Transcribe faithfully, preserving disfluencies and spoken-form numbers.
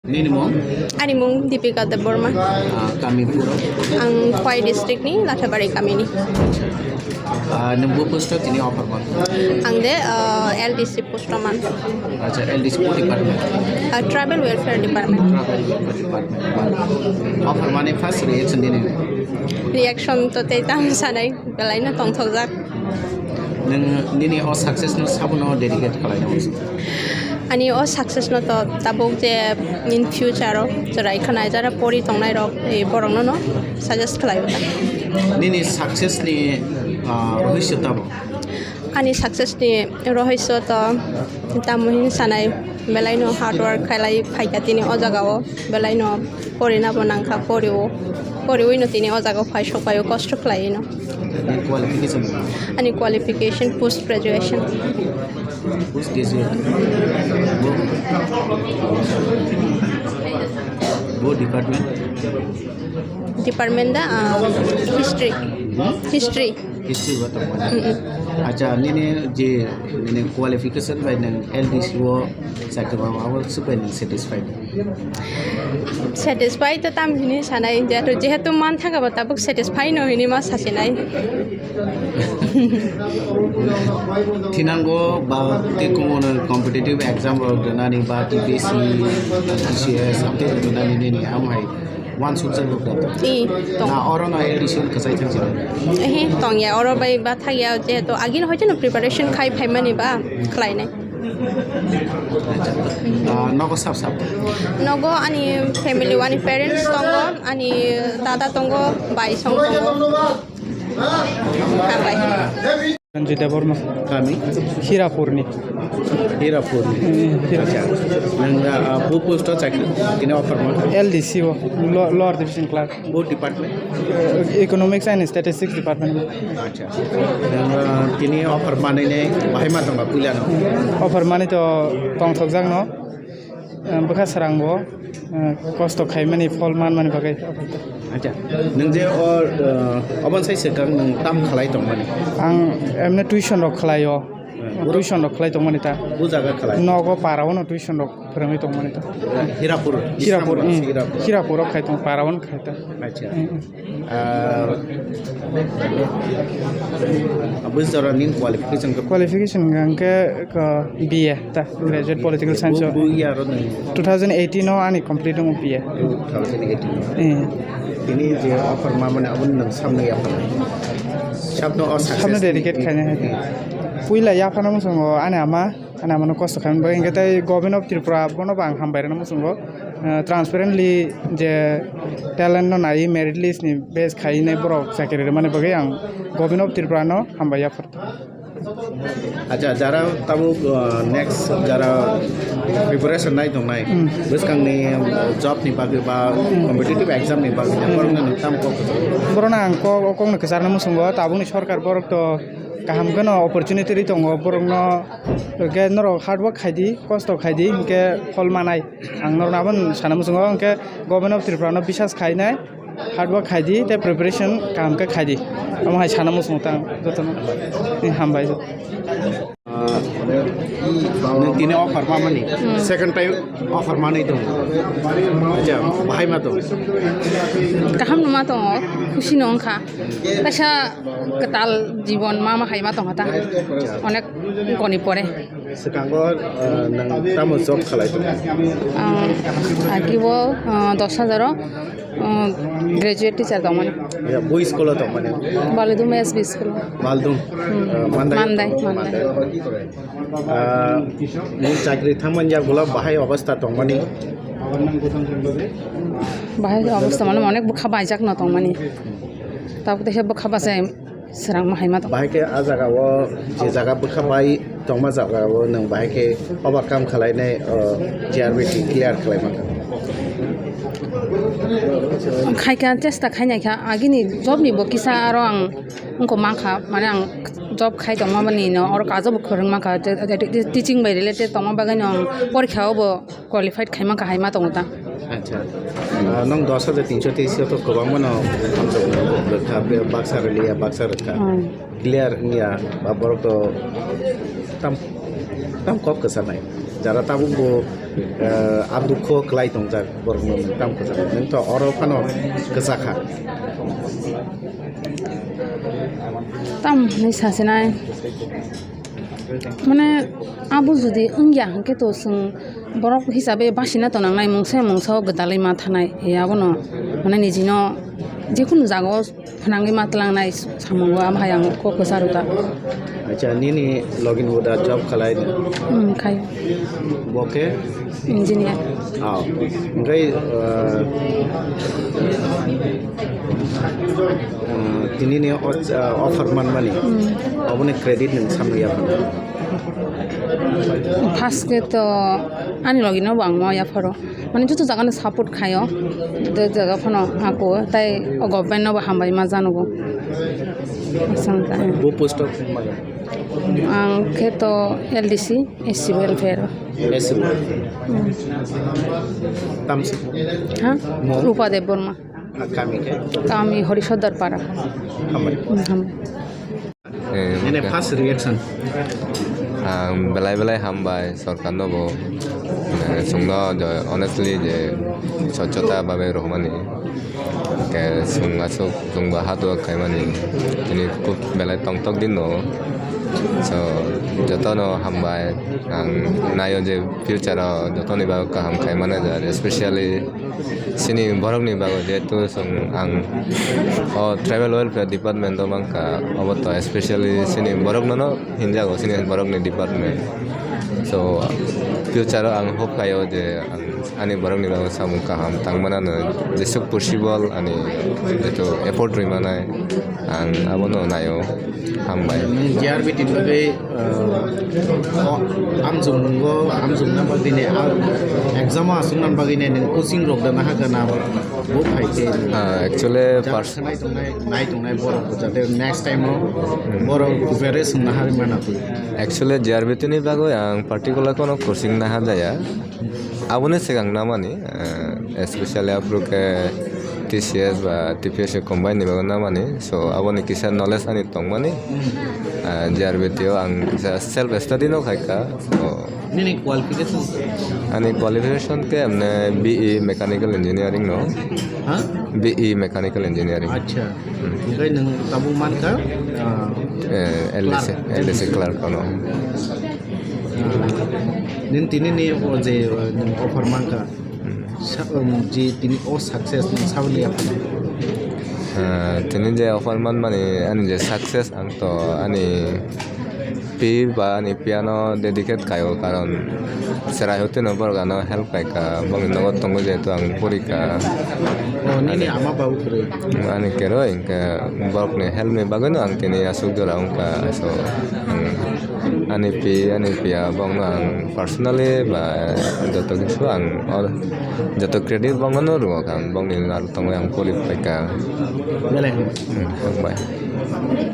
Nini mung? Ani mung Deepika Debbarma. Ah, kami puro? Ang Khwai district ni Lathabari kami ni. Ah, nung bo post o tini offer man? Ang de, ah, L D C post o man. Acha, L D C ko department? Ah, Tribal Welfare Department. Tribal Welfare Department. Offer mani first reaction nini? Reaction to tei tam sanai, belai no tongthokjak. Nung nini o success no sabono dedicate khalai no? Ani o success no to tabuk je in future o chwrai khwnai jara pori tongnai rok, eh, borok no no suggest khlai o ta. Nini success ni, ah, rohorso tamo? Ani success ni rohorso to tamo hin sanai, belai no hard work khlai phaikha tini o jaga o, belai no porina bo nangkha, pori o, poriwi no tini o jaga o phai sok pai o, kosto khlai no. Nini qualification? Ani qualification post graduation. Post graduate. Bo, bo department? Department da, ah, history. Hmm? History. History ba tongmani. Mm-mm. Acha, nini je, nini qualification bai nang L D C o chakri ba abo supai nang satisfied? Satisfied to tam hini sanai, jehetu, jehetu man thangkha ba tabuk satisfied no hini ma sasinai. Thinango ba te kumono competitive exam rok rwnani ba T P S C, T C S, amtwi rwnani nini amhai uansukjak rok da. I, tong. Na oro no addition kwchai thang jani? Ehe, tongya, oro bai ba thakya, jehetu agini hoite no preparation khai phaimani ba khlainai. Ah, nogo sab sab? Nogo ani family, ani parents tongo, ani dada tongo, bai song tongo. Hambai. Sanjay Debbarma. Kami? Hirapurni. Hirapurni. Eh, Hirapur. Acha. Nang, ah, bu post o chakri? Tini offer ma? L D C o, lo-, lower division clerk. Bu department? Eh, Economics and Statistics department. Acha. Nang, ah, tini offer manai ne bahai ma tongma puila no? Offer mani to tongthokjak no. Eh, bwkha srang bo, eh, kosto khaimani phol manmani bagwi. Acha, nwng je o, eh, oboni sai swkang nwng tam khlai tongmani? Ang emne tuition rok khlaio. Eh, tuition rok khlai tongmani ta. Bu jaga khlai? Nogo para o no tuition rok phwrwngwi tongmani ta. Hirapur? Hirapur, Islamabad, mm. Hirapur. Hirapur o khai tong, para o no khai ta. Acha. Mm, mm. Ah, aboni jora nini qualification khe? Qualification hwnkhe, ko, B A ta, graduate political science o. Bu, bu year o nini? Two thousand eighteen o ani complete wngo B A. Two thousand eighteen o. Eh. Tini je offer ma mane aboni nwng samno yaphar? Sabno o success. Sabno dedicate khainai. Eh. Puila yaphano muchungo ani ama. Ani amano kosto khaimani bagwi, hwnkhe tei Government of Tripura bono bo ang hambai rwna muchungo. Eh, transparently je talent no naiwi merit list ni base khaiwi nai borok chakri rwmani bagwi ang Government of Tripura no hambai yaphar. Acha, jara tabuk, uh, next jara preparation nai tongnai, hmm, bwskangni, um, job ni bagwi ba, hmm, competitive exam ni bagwi, hmm, borokno nwng tamo kok kwchang? Borokno ang kok, o kokno kwcharna muchungo, tabukni sorkar borok to kaham kheno opportunity ri tongo borokno. Hwnkhe norok hard work khai di, kosto khai di, hwnkhe phol manai. Ang norokno abono sana muchungo, hwnkhe Government of Tripura no biswas khainai, hard work khai di, tei preparation kaham khe khai di. Omo hai sana muchungo tang jotono. Hambai. Nwng tini offer ma mani? Hmm. Second time offer manwi tongo. Acha, bahai ma tongo? Kaham no ma tongo, khusi no wngkha. Kaisa kwtal jibon ma ma hai ma tongkha ta. Onek goni pore. Swkango, uh, nwng tamo job khalai tongo? Ang agi o, uh, dos hajar o, uh, graduate teacher tongmani. Ya, bui school o tongmani? Balidum S B school. Baldum? Hmm. Uh, Mandai? Mandai, Mandai. Mandai. Uh, ni chakri thangmani yagulo bahai obostha tongmani? Bahai obostha mane onek bwkha baijak no tongmani. Tabuk tei bwkha bachai. Swrang ma hai ma tong. Bahai khe a jaga o je jaga bwkha bai tongma jaga o nwng bahai khe overcome khlai nai, o, G R B T clear khlai mankha. Khai kha, chesta khai nai kha, agini job ni bo kisa aro ang wngkha mankha, mane ang job khai tongma bani no oro kajo bo kwrwng mankha, te, te, te, teaching bai related tongma bagwi no ang porikha o bo qualified khaima kahai ma tongo ta. Acha. Ah, nwng dos hajar tinso teis to kwbangma no hamjak rwkha, be-, baksa rwliya, baksa rwkha. Hmm. Clear wngya, ba borok to tam, tam kok kwchanai. Jara tabuk bo, eh, a dukho kwlai tongjak borokno nwng tamo kwchak. Nwng to oro phano kwchakha. Tam hinwi sasinai. Mane abo jodi wngya hwnkhe to chwng borok hisabe basina tonangnai mungsa mungsa o gwdalwi ma thanai. E abono mane nijino jekunu jaga o Phnangwi ma tlangnai samungo, am hai ang kok kwcharo ta. Acha, nini login bo da job khalai? Hmm, khai. Bo khe? Engineer. Ah, hwnkhe, uh, uh, tini ni o-, uh, offer manmani, hmm, aboni credit nwng samwi ya phano? First khe to ani logino bo ang ma ya pharo. Mane joto jaga no support khaio. Joto jaga phano ako tai o government no bo hambai ma janogo. Asang ta. Bo post o maya? Ang khe to L D C, S C welfare. S C welfare. Hmm. Tamsi? Ha? Mo? Rupa Debbarma. Ah, kami khe? Kami Horisodar Para. Hambai. Hmm, hambai. Eh, nini okay. First reaction? Ang belai belai hambai sorkar no bo. Eh, chwngno je honestly je swchhota babe rohmani. Ke chwng aswk chwng bo hard work khaimani. Tini khub belai tongthok din no. So, jotono hambai. Ang naio je future o jotoni bagwi kaham khaimani jar, especially Chini borokni bagwi jehetu chwng ang o tribal welfare department o mankha, obo to especially chini borokno no hinjago chini borokni department. So future o ang hope khaio je ang ani borokni bagwi samung kaham tangmano jesuk possible ani jehetu effort rwi manai ang abono naio. Hambai. J R B T ni bagwi, uh, o, amchwng nungo, amchwng na bagwi ne, a, exam o aswk na bagwi ne, nwng coaching rok da na ha gana bo phai khe. Ah, actually, jat pers- khe nai tongnai, nai tongnai borok bo jate next time o, hmm, borok preparation na hari mana twi. Actually, J R B T ni bagwi ang particular kono coaching na ha jaya. Aboni sigang namani, eh, especially aphuru khe T C S ba T P S C combine ni bagwi namani, so aboni kisa knowledge ani tongmani, eh, J R B T o ang kisa self study no khaikha, so. Nini qualification? Ani qualification khe emne B E mechanical engineering no. Ha? B E mechanical engineering. Acha. Hmm. Hwnkhe nwng tabuk mankha, ah, eh, L D C, clerk. L D C clerk ano. Nini tini ni o je, uh, nwng offer mankha, hmm, sa-, um, je tini o success nwng saboni yapha? Uh, tini je offer manmani ani je success ang to ani pi ba ani piano dedicate kaio, karon cherai hotino borok ano help kaika, bongni nogo tongo jehetu ang purikha. O, nini ani ama babu kwrwi? Ani kwrwi, hwnkhe borokni help ni bagwino ang tini aswk jora wngkha, so, ang Ani pi, ani piya, bongno ang personally ba joto kisu ang or joto credit bongno rwo ang, bongni nal tongwi ang qualify ka. Belai hambai. Hmm, hambai.